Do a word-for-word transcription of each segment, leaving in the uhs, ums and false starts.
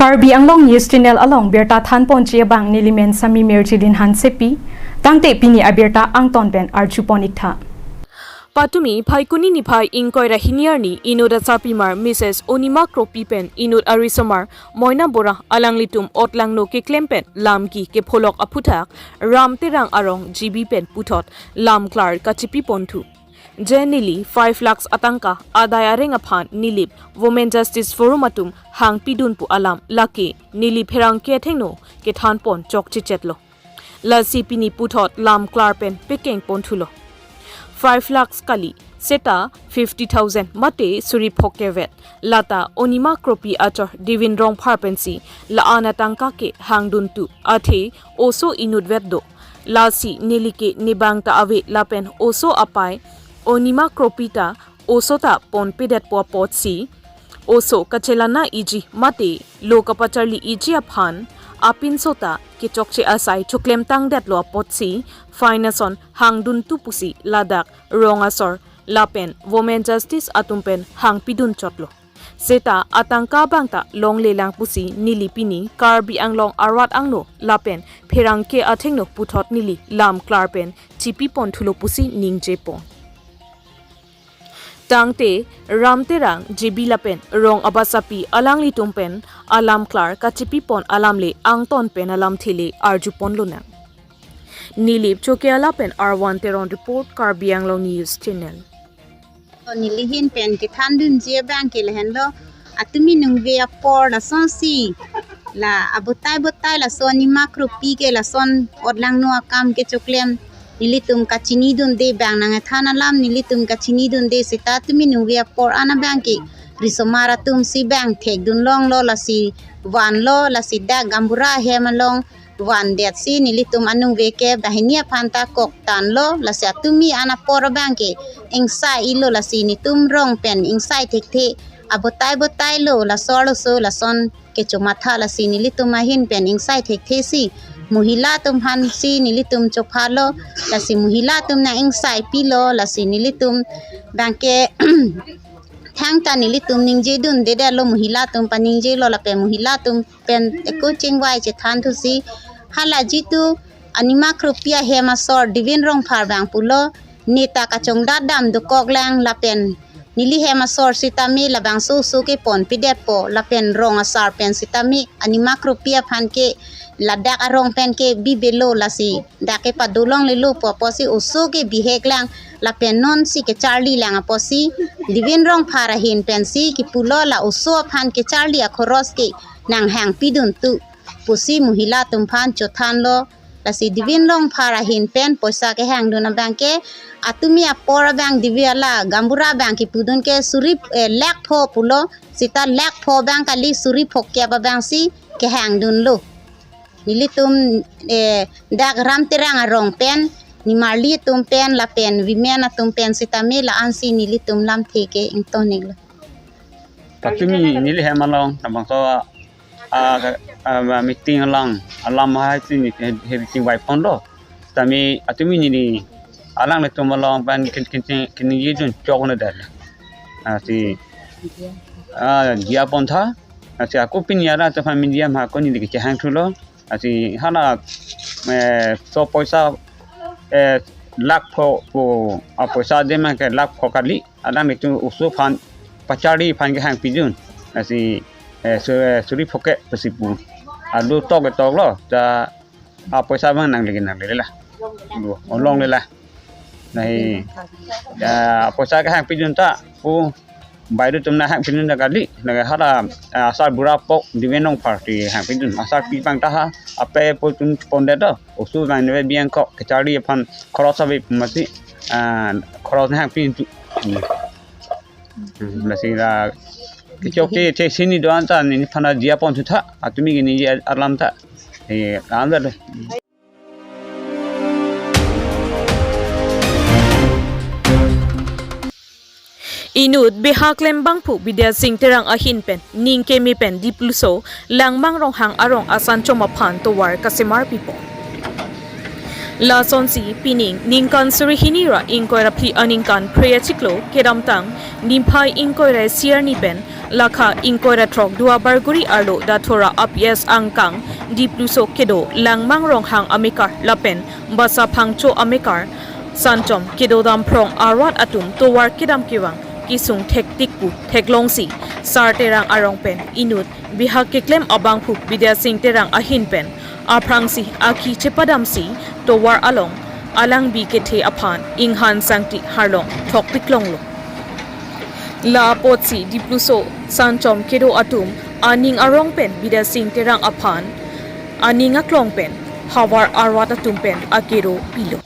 Karbi Anglong News Channel along birta thanponji abang nelimen Sami Mirjilin Hansepi, tangte pini abirta angton pen arjupon iktha. Patumi Phaikuni niphai ingkoi ra hini arni inut asarpimar Missus Onima Kropi pen inut arisomar Moina Bora alanglitum otlangno keklem pen lamki kepholok aphuthak Ram Terang arong G B pen puthot lamklar kachipiponthu. Je neli five lakhs atangka adai areng aphan Nilip Women Justice Forum atum hangpidun pu alam lake neli pherangke athengno kethanpon chokchechetlo. Lasi pini puthot lamklar pen pekengponthulo. Five lakhs kali, seta fifty thousand mate suri phokkevet. Lata Onima Kropi achor Divin Rongphar pensi la-an atangka kehangduntu athe oso inutvet do. Lasi nelike nebang ta ave lapen oso apai Onima Kropi ta oso ta ponpedetpo apotsi oso kachelang-iji mate lo kapacharli-iji aphan apinso ta kechokche asai choklemtangdetlo apotsi fine ason hangduntu pusi ladak rong asor lapen Women Justice atum pen hangpidunchotlo. Seta atangka abang ta longlelang pusi neli pini Karbi Anglong arat angno lapen pherangke athengno puthot neli lamklar pen chipiponthulo pusi ningjepon. Tangte Ram Terang G B lapen rong abasapi alanglitum pen alamklar kachipipon alamle angton pen alamthe le arjuponlonang. Nilip Chokiala pen R one Teron report, Karbi Anglong News Channel. To neli ahin pen kethandunji abang ke lahenlo, atumi ningve apor lasonsi la abotai botai lason Onima Kropi ke lason otlangno akam kechoklem nelitum kachinidunde, bang nangkethan alam nelitum kachinidunde seta atumi ningve apor an abang ke risomar atumsi bang thekdunlonglo, lasi vanlo, lasi dak gaonbura ahem along vandetsi nelitum aningve ke banghini aphan ta koktanlo, lasi atumi an apor abang ke ingsai-ilo, lasi netum rong pen ingsai thekthe, abotai botailo, laso arloso lason kechomatha, lasi nelitum ahin pen ingsai thekthesi mohila atum aphansi nelitum chophalo, lasi mohila atum nang ingsaipilo, lasi nelitum abang ke thangta nelitum ningjedundedetlo, mohila atum paningjelo lapen mohila atum pen eko chingvai chethanthusi hala jitu Onima Kropi ahem asor Divin Rongphar abang pulo, neta kachongdat dam dokoklang lapen neli hem asor sitame labangso oso ke ponpedetpo lapen rong asar pen sitame Onima Kropi aphan ke ladak arong pen ke bibelo, lasi dak ke padolonglelo pu apotsi oso ke biheklang lapen nonsi kecharlilang apotsi Divin Rongphar ahin pensi kipulo, la oso aphan kecharli akhoros ke nanghangpiduntu pusi mohila atum aphan chothanlo. Lasi Divin Rongphar ahin pen poisa kehangdun abang ke atumi apor abang Divin ala gaonbura abang kipudun ke suri, eh, lakh pho pulo, seta lakh pho abang kali, suri phokep abangsi kehangdunlo. Nelitum, eh, dak Ram Terang arong pen, nimarli atum pen lapen women atum pen sitame la-ansi nelitum lamthe ke ingtoniklo. Patumi neli hem along, labangso, ah, ah, meeting along alam hai si neli he, he, chingvaiponlo. Tame atumi neli alanglitum along pen kin, kin, kin, kiningjedun choknedetlo. Ah, si, ah, diyapontha. Ah, si ako pini arat aphan media ma ako neli kechehangthulo. Ah, si hala, eh, so poisa, eh, lakh pho ko, ah, poisa dema ke lakh pho kali. Alanglitum oso aphan pacharli aphan kehangpidun. Ah, si, eh, su-, eh, suri phokep pusi pu. Ado tok ke toklo. Ta apoisa abang nangle ke nangle la. Lo, olongle la. Nai, ya, apoisa kehangpidun ta pu baideo atum nanghangpidun ta kali. Nai hala, ah, asar bura pok Divin Rongphar si hangpidun. Asarpi abang ta ha ape pu atum pondet do. Oso abang neve biang ko kecharli aphan khoros ave pu mati, ah, khoros nanghangpiduntu. Hmm, lasi la kechokche che sini do-an ta neliphan diyaponthu tha, atumi ke neli alam ta. Eh, alam ta. Inut beha klembangphu Bidya Sing Terang ahin pen ning keme pen Dipluso Langmang Ronghang arong asan chom aphan tovar kasemar pipon. Lasonsi pining ningkan suri hini ra ingkoi ra phli aningkan phre achiklo kedamtang niphai ingkoi ra isi arni pen lakha ingkoi ra throk Duarbagori arlo Dathora a P S angkang Dipluso kedo Langmang Ronghang amekar lapen Basa Phangcho amekar Sanchom kedo Damphrong arat atum tovar kedam kevang kesung thektik pu theklongsi Sar Terang arong pen inut bihak keklem abangphu Bidya Sing Terang ahin pen aphrangsi akhi chepadamsi tovar along alangbi kethe aphan inghan sangti harlong thokpiklonglo. La apotsi Dipluso Sanchom kedo atum aning arong pen Bidya Sing Terang aphan aning aklong pen havar arat atum pen akero pilo.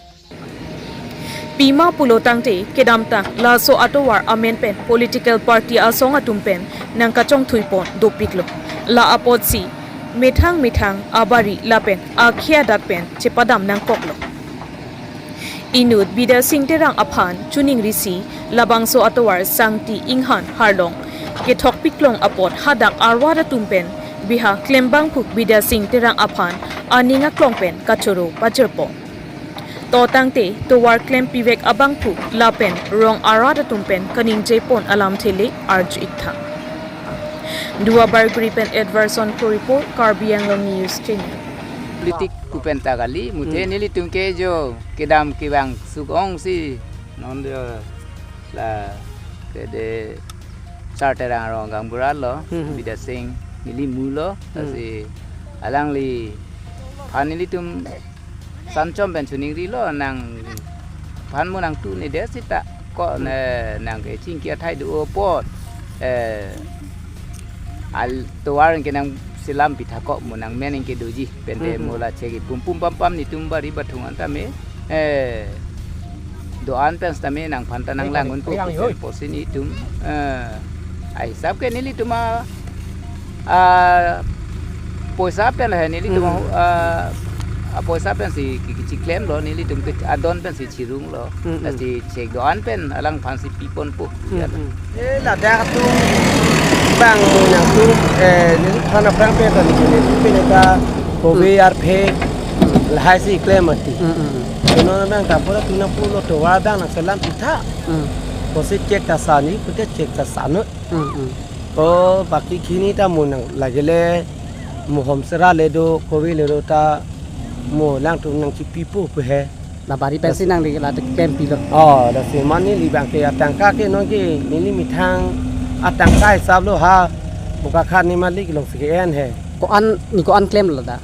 Pima pulo tangte kedamtang laso atovar amen pen political party asong atum pen nangkachongthuipon dopiklo. La apotsi methang methang abari lapen akhei adat pen chepadam nangkoklo. Inut Bidya Sing Terang aphan choningrisi labangso atovar sangti inghan harlong kethokpiklong apot hadak arat atum pen bihak klembangphu Bidya Sing Terang aphan aning aklong pen kachoro pajirpo. To tangte tovar klempivek abangphu lapen rong arat atum pen kaningjepon alamthe le arju iktha. Duarbagori pen Edwardson Kro report, Karbi Anglong News Channel. Politik pu pen ta kali, muthe Hmm. nelitum ke jo kedam kevang suk-ongsi non jo la kede Sar Terang arong gaonbura lo, Hmm. Bidya Sing neli mu lo, Hmm. lasi alangliphan nelitum Sanchom pen choningrilo nangphan mo nangtu ne de sita ko Hmm. ne nangkechingki athai do apot, eh, al tovar ke nangselam pitha ko mo nangmen ke doji pen de Hmm. mo la cheki pumpum pampam netum bari bathung anta me, eh, do-an pen sitame nangphan ta nanglang un po Yang yoi. pusi netum, eh, ahisap ke nelitum a, a, poisa pen he nelitum Hmm. a, a poisa pensi ki, ki, kechiklemlo, nelitum ke adon pensi chirunglo. Hmm, hmm. Lasi chek do-an pen alangphansi piponpo. Hmm, Ya. hmm. Eh, ladak atum bang nangtum, eh, neliphan aphrang pen ta neli pen ta kove Hmm. arphe Hmm. lahaisi klem mati. Hmm, hmm. Kono bang ta pura tuna pulo tovar bang nangselam pitha. Hmm. Pusi chek ta sani, pute chek ta sanu. Hmm, hmm. O baki khini ta mo nang lagile mo homsera le do, kove le do ta mo langtum nangchipipo pu he. La bari pensi nangli la te klempilo. Oh, lasi mane neli bang ke atangka ke non ke neli methang atangka hisap lo ha. Buka khat ne malik longsi ke-en he. Ko-an, ne ko-an klemlo da?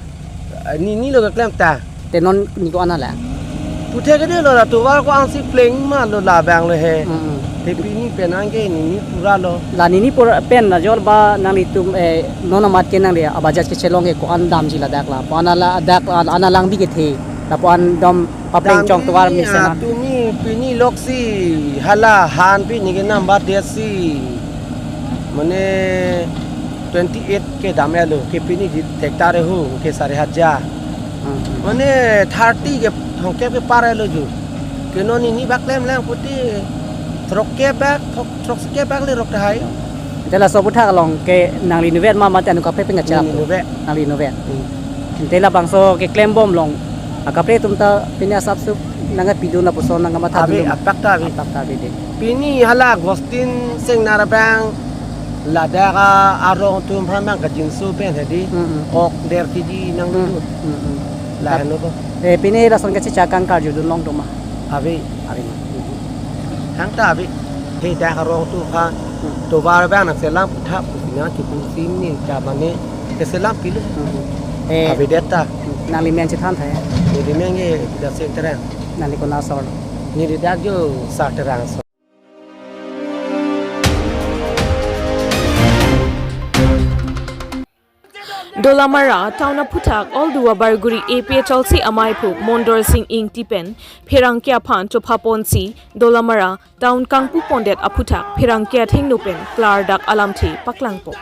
Eh, ne, ne lo keklem ta. Te non ne ko-an ala? Puthe ke de lo la tovar ko-ansi pleng ma lo labang lo he. Hmm. Te pini pen anke ne, ne pura lo. La ne, ne pura pen la jor ba nanglitum, eh, non amat ke nangli a Bajaj kechelong ke ko-an damji ladak la. Ko-an ala dak la, an alangbi kethe. Lapu-an dom papleng chong tovar mesen an. Tumi pini loksi hala han pini ke number desi. Mane twenty eight ke dam elo ke pini di tektar hu ke sare hajar. Hmm. Mane thirty ke thongkep ke par elo ju. Ke non ne, ne bak klem lang pute throk ke bak, throk, throk ke bak le rok tahai. Te laso aputhak along ke nangli nuvet ma mate anu kaprek pen kachap? Neli nuvet. Nangli nuvet. Hmm. Te labangso keklem bom along akaprek atum ta pini asap sup nangkepidun lapuson nangkematha Ave, dun. Apak ta ave. Apak ta ave de. Pini hala Agustin Singnar abang ladak arong atum aphan bang kajinso pen hedi. Hmm, hmm. Ok der kiji nang Hmm, dulu. Hmm, hmm. Lahenlo ko. Eh, pini lason kachechak kangkarjudun long doma? Ave. Ave ma. Hang ta ave. He dak arong atum aphan Hmm. tovar bang nangselam pitha pu pina chukun sim ne ta mane keselam pilo. Hmm. Eh, Ave det ta. Nangli men chethan tha ya? Neli men ke Bidya Sing Terang. Nangli konat asor? Neli dak jo Sar Terang asor. Dolamara town aphuthak All Duarbagori A P H L C amaiphu Mondor Sing Ingti pen pherangke aphan chophaponsi Dolamara town kangpupondet aphuthak pherangke athengno pen klardak alamthe paklangpo.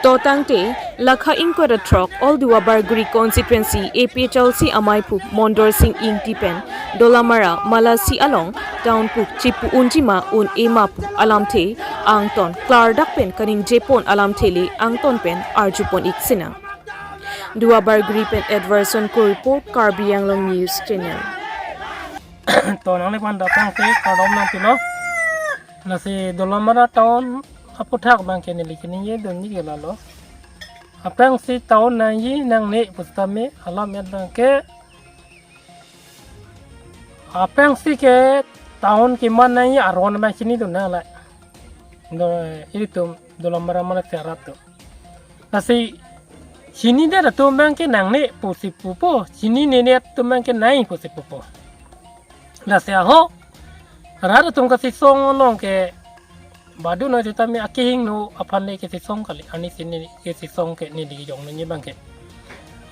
To tangte, lakha ingkoi ra throk All Duarbagori constituency A P H L C amaiphu Mondor Sing Ingti pen Dolamara Malasi along town pu chipu unjima un-e ma pu alamthe angton klardak pen kaningjepon alamthe le angton pen arjupon ik sinang. Duar Bagori pen Edwardson Kro report, Karbi Anglong News Channel. To nangliphan ta aphrangsi kardom nangpilo. Lasi Dolamara town aphuthak abangke neli kaningjedunji ke lalo. Aphrangsi town nangji nangne pusitame alam et abangke. Aphrangsi ke town keman nangji aron abang chinidun nangle. Do, ilitum Dolamara mane arat atum. Lasi chinidet atum abangke nangne pusi pupo, chininedet atum abangke nai pusi pupo. Lasi ahok rat atum kachesong along ke badunoi sitame akehingno aphan le kachesong kali, ani si ne kachesong ke neli kejongdunji abangke.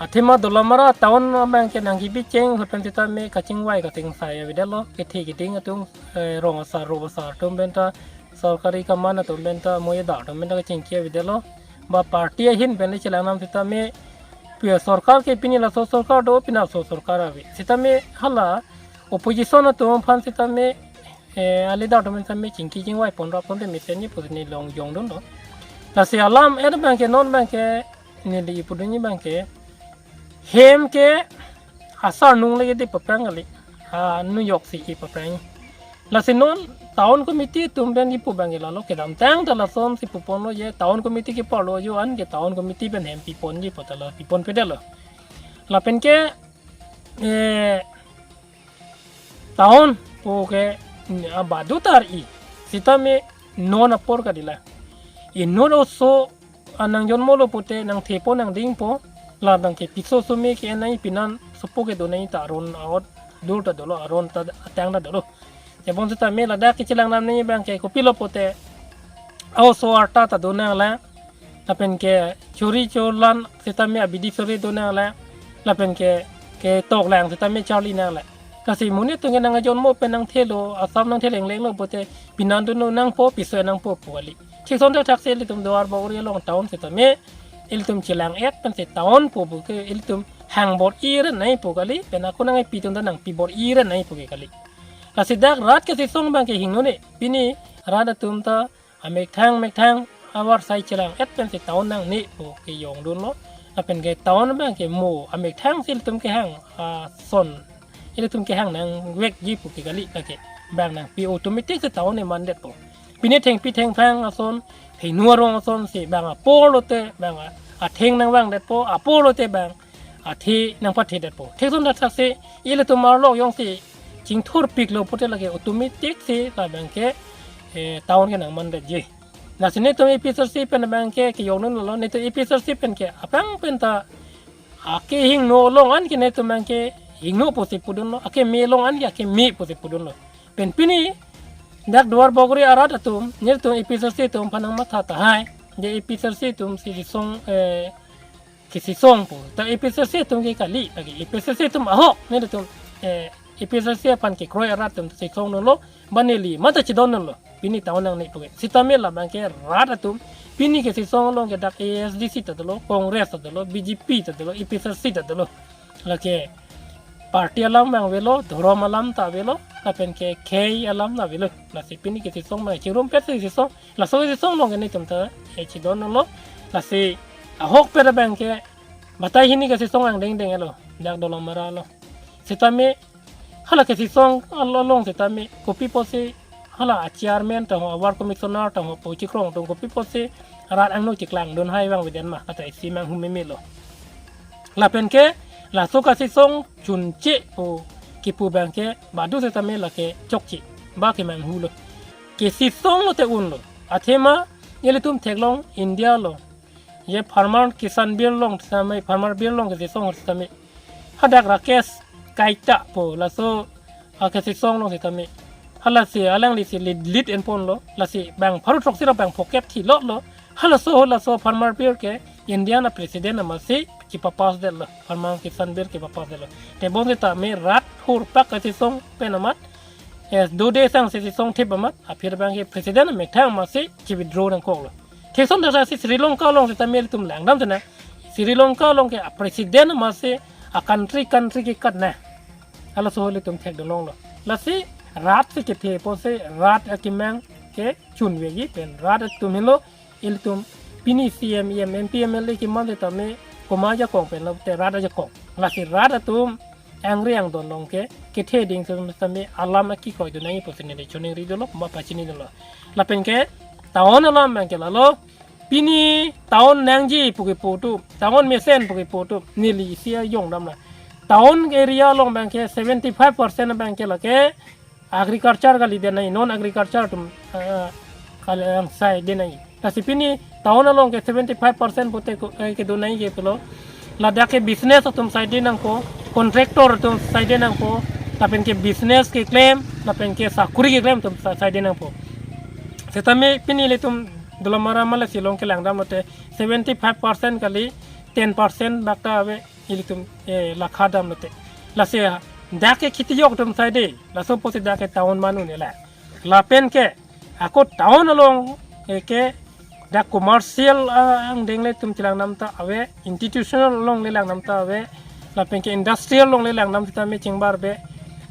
Athema Dolamara town abangke nangkebicheng lapen sitame kachingvai kachingsai avedetlo, kethe keding atum, eh, rong asar, rong asar atum penta, sorkari kaman atum penta, mo-e dak atum penta kachingki avedetlo. Ba party ahin pen le chelang nam sitame, pu sorkar ke pini laso sorkar do, pini laso sorkar ave. Sitame hala opposition atum aphan sitame, eh, a leader atum sitame chingki chingvai pon ra pon te mesen ni pusi neli long jongdunlo. Lasi alam et abangke non abangke neli pudunji abangke hem ke asar nung lagi di paprang kali. Ah, New York si i paprang. Lasi non town committee atum pen kipu abangke lalo kedamtang ta lasonsi puponlo je, town committee kiparlo jo an ke town committee pen hem piponji pu ta la piponpedetlo. Lapen ke, eh, town pu ke, mm, abadu tar i. Sitame non apor kadila. Inut oso anang jonmolo pute nangthepo nangdingpo. La abangke piso sumi ke nai pinan sopo kedo nai ta aron aot dur ta dolo, aron ta atang ta dolo. Tebon sitame ladak kechelang nam nangji abangke kopilo pute a-oso arta ta do nanglang. Lapen ke chori cholan sitame abidi sore do nanglang. Lapen ke ketoklang sitame charli nanglang. Lasi monit atum ke nangjonmo pen nangthelo, asam nangthe lenglenglo pute pinan dunlo nangpo, piso nangpo pu kali. Thik ason thakthak si ilitum Duar Bagori along town sitame ilitum chelang et pensi town pu pu ke ilitum hang bor-i re nai pu kali, pen ako nangpi atum ta nangpi bor-i re nai pu ke kali. Lasi dak rat kachesong abangke hingnone, pini rat atum ta amethang methang avarsai chelang et pensi town nangne pu kejongdunlo. Lapen ke town abangke mo amethang si ilitum kehang ason, ilitum kehang nangvekji pu ke kali, lake bang nangpi automatic si town emandetpo. Pini thengpi thengphang ason, thengno arong ason si bang apor lote bang a-, atheng nangvangdetpo, apor lote bang athe nangpathedetpo. Thik ason thakthak si ilitum arlo jongsi chingthurpiklo pute lake automatic si la abangke, eh, town ke nangmandetji. Lasi netum A P H L C pen abangke kejongdunlo, netum A P H L C pen ke aphrang penta akehingno along an ke netum abangke hingno pusi pudunlo, akeme along an ke akeme pusi pudunlo. Pen pini dak Duar Bagori arat atum, netum A P H L C atum aphan nangmatha tahai, je A P H L C atum si chesong, eh, kachesong pu. Ta A P H L C atum ke kali, lake A P H L C atum ahok netum, eh, A P H L C aphan kekroi arat atum chesongdunlo, ba neli mate chedondunlo. Pini town nangne pu ke. Sitame la abangke rat atum pini kachesong along ke dak A S D C ta dolo, Congress ta dolo, B J P ta dolo, A P H L C ta dolo. Lake party alam abang avelo, dhorom alam ta avelo, lapen ke khei alam ta avelo. Lasi pini kachesong abang chingrumpet si chesong. Laso kachesong along ke netum ta, eh, chedondunlo. Lasi ahokpet abangke batai hini kachesong angdengdeng elo, dak Dolamara lo. Sitame hala kachesong along sitame kopi pusi hala a-chairman ta ho, a-ward commissioner ta ho, pu chikrong atum kopi pusi rat angno chiklangdun hai vangvedet ma, kata isi manghumemelo. Lapen ke laso kachesong chunche pu kipu abangke badu sitame lake chokche, ba kemanghulo. Kachesonglo te unlo. Athema ilitum theklong India along, je Farmer Kisan Bill along sitame, Farmer Bill along kachesong sitame, hadak Rakesh Kaita pu laso akachesong along sitame, halasi alangli si lead, lead enponlo, lasi bang pharo throksi ra bang phokep thilotlo. Halaso, halaso Farmer Bill ke India a-president amatsi kepapass detlo, Farmer Kisan Bill kepapass detlo. Tebon sitame rat hurpak kachesong pen amat, eh, dode sang si chesongthip amat, aphi abangke president amethang amatsi ke-withdraw nangkoklo. Thik ason thakthak si Sri Lanka along sitame ilitum langdam sena. Sri Lanka along ke a-president amatsi a-country country kekat na. Halaso ilitum thekdunlonglo. Lasi rat si kethe pusi rat akemang ke chunvekji pen rat atum henlo ilitum pini C M, E M, M P, M L A keman sitame Komat ajakong pen lo te rat ajakong. Lasi rat atum angri angdon along ke kethe ding sitame alam akikoi dun nangji pusi neli choningri dolo, ma pachini dolo. Lapen ke town alam abang ke lalo. Pini town nangji pu kepu atum, town mesen pu kepu atum, neli isi ayong damlo. Town area along abang ke seventy five percent abang ke lake agriculture kali dun nangji, non agriculture atum, eh, kali angsai dun nangji. Lasi pini town along ke seventy five percent pute ko-, eh, kedun nangji ke pulo. Ladak ke business atum sai dun nangpo, contractor atum sai dun nangpo, lapen ke business keklem, lapen ke sakuri keklem atum sa-, sai dun nangpo. Sitame pini ilitum Dolamara Malasi along kelang dam lote seventy five percent kali, ten percent bak ta ave ilitum, eh, lakha dam lote. Lasi dak ke kheti yok atum sai dun, laso apotsi dak ke town man un-e la. Lapen ke ako town along, eh, ke dak commercial, ah, angdeng le itum chelang dam ta ave, institutional along le lang dam ta ave, lapen ke industrial along le lang dam sitame chingbar ave.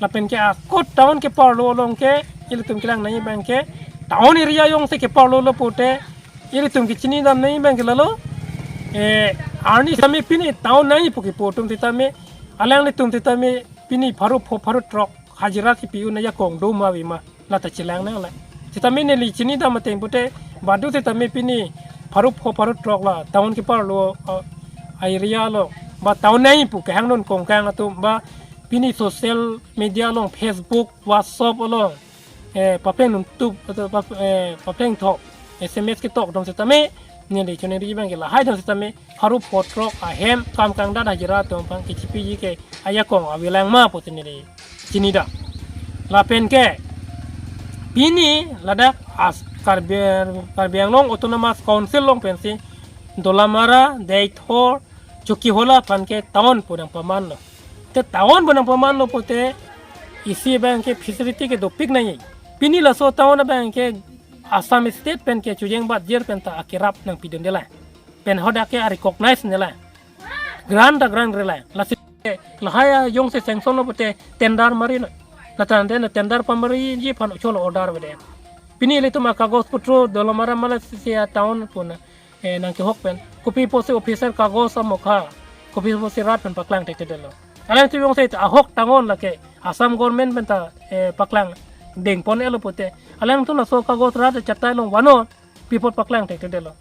Lapen ke ako town keparlo along ke ilitum kelang nangji abang ke town area jongsi keparlo lo pute ilitum kechini dam nangji abang ke lalo. Eh, arni sitame pini town nangji pu kepu atum sitame, alanglitum sitame pini pharo pho pharo throk hajira kepi un ajakong do ma ave ma, la ta chelang nang la. Sitame neli chini dam ateng pute, badu sitame pini pharo pho pharo throk la town keparlo, ah, area along, ba town nangji pu kehang non kongkang atum, ba pini social media along, Facebook, WhatsApp along, eh, papleng num tup, atau pap-, eh, papleng thok, S M S ketok atum sitame, neli choningri abang ke lahai atum sitame, pharo pho throk ahem kam kangdat hajira atum aphan kechipiji ke ajakong avelang ma pusi neli chini dam. Lapen ke pini ladak as Karbi, Karbi Anglong Autonomous Council along pensi Dolamara, Deithor, Chokihola aphan ke town pu nangpamanlo. Te town pu nangpamanlo pute isi abang ke facility ke dopik nangji. Pini laso town abang ke Assam State pen ke chojeng bat jer pen ta akerap nangpidunde la. Pen hadak ke a-recognize ne la. Grant ta grant re la. Lasi lahai ajongsi sanction lo pute tender mari lo. La tender, tender pamariji aphan cholo order vede. Pini ilitum akagos potro Dolamara Malasi atown pu na, eh, nangkehok pen. Kopi pusi officer kagos amokha, kopi pusi rat pen paklang thekthedetlo. Alangtum jongsi ahok tangon lake Assam government pen ta, eh, paklang dengpon-elo pute, alangtum laso kagos rat chatai along vannon, pi apot paklang thekthedetlo.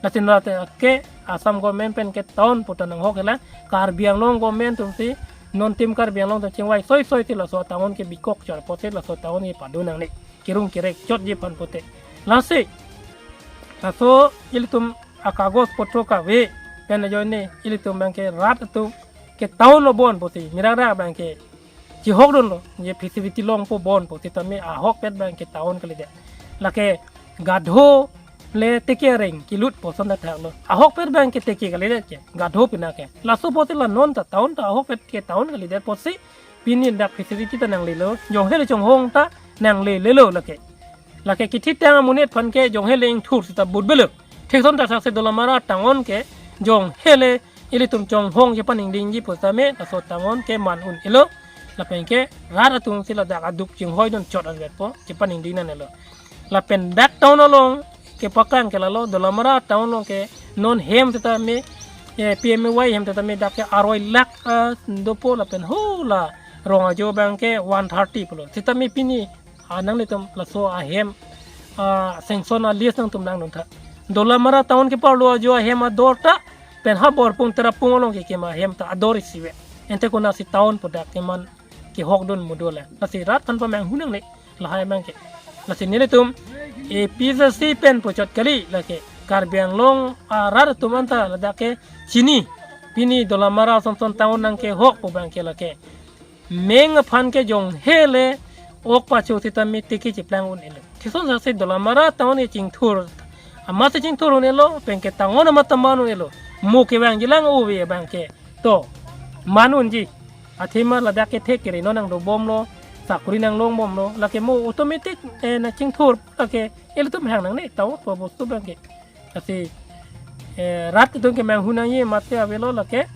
Lasi rat ke Assam government pen ke town pu ta nanghok-e la, Karbi Anglong government atumsi, non Team Karbi Anglong atum chingvai soisoi si laso town ke bikok chot apotsi laso town ke padun nangne, kerung kerek chotji aphan pute. Lasi laso ilitum akagos potro kave pen ajoine ilitum abang ke rat atum ke town lo bon pusi, mira ra abang ke chihokdunlo, je facility longpo bon pu sitame ahokpet abang ke town kalidet. Lake gadho le teke areng kelut pu ason ta thaklo. Ahokpet abang ke teke kalidet ke, gadho pina ke. Laso apotsi la non ta town ta ahokpet ke town kalidet apotsi pini dak facility ta nanglelo, jonghe le chonghong ta nanglelelo lake. Lake kethitang amonit aphan ke jonghe le ingthur seta but belo. Thik ason ta thaksi Dolamara town ke jonghe le ilitum chonghong chepaningdingji pusitame laso town ke man un-elo. Lapen ke rat atumsi ladak aduk chinghoidun chot anvetpo chepaningding nangnelo. Lapen dak town along kepaklang ke lalo, Dolamara town along ke non hem sitame, eh, P M A Y hem sitame dak ke aroi lakh, ah, dopo lapen hala rong ajo abang ke one thirty pulo. Sitame pini, ah, nanglitum laso ahem, ah, sanction a-list nangtum langdun tha. Dolamara town keparlo ajo ahem ador ta pen ha Borpung Terapung along kekim ahem ta ador isi ave. Ante konatsi town pu dak keman kehokdun mudo le. Lasi rat aphan pamanghu nangne lahai abang ke. Lasi nelitum A P H C pen puchot kali lake Karbi Anglong arat atum anta ladak ke chini. Pini Dolamara Samson town nangkehok pu abang ke lake meng aphan ke jonghe le ok pacho sitame teke cheplang un-elo. Thik ason thaksi Dolamara town ke chingthur. Amatsi chingthur un-elo, pen ke town amat ta man un-elo. Mo kevangji lang ove abang ke. To, man unji. Athema ladak ke thek kere non nangdobomlo, sakuri nanglongbomlo, lake mo automatic, eh, nangchingthur, lake ilitum hang nangne, town pu bostu abang ke. Lasi, eh, rat atum kemanghu nangji mate avelo lake,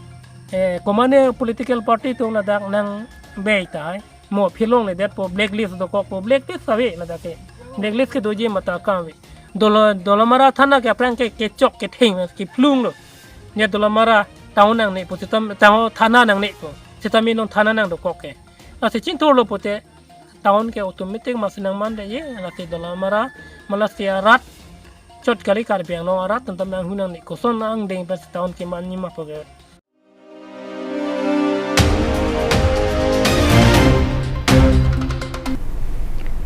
eh, komane political party atum ladak nangvei tahai. Mo aphi longledetpo, blacklist dokokpo, blacklist ave ladak ke. Blacklist kedoji mate akam ave. Dolo-, Dolamara thana ke aphrang ke kechok ketheng kephlunglo. Ne Dolamara town nangne pu, sitame town thana nangne pu. Sitame non thana nangdokok ke. Lasi chingthurlo pute town ke automatic masi nangmandeji, lasi dolamara, ma lasi arat chot kali Karbi Anglong arat tentang nanghu nangne, koson angdeng pensi town kemanji ma pu ke.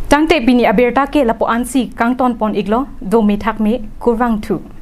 Tangte pini abirta ke lapu-ansi kangtonpon-iklo, dome thakme, kurvangthu.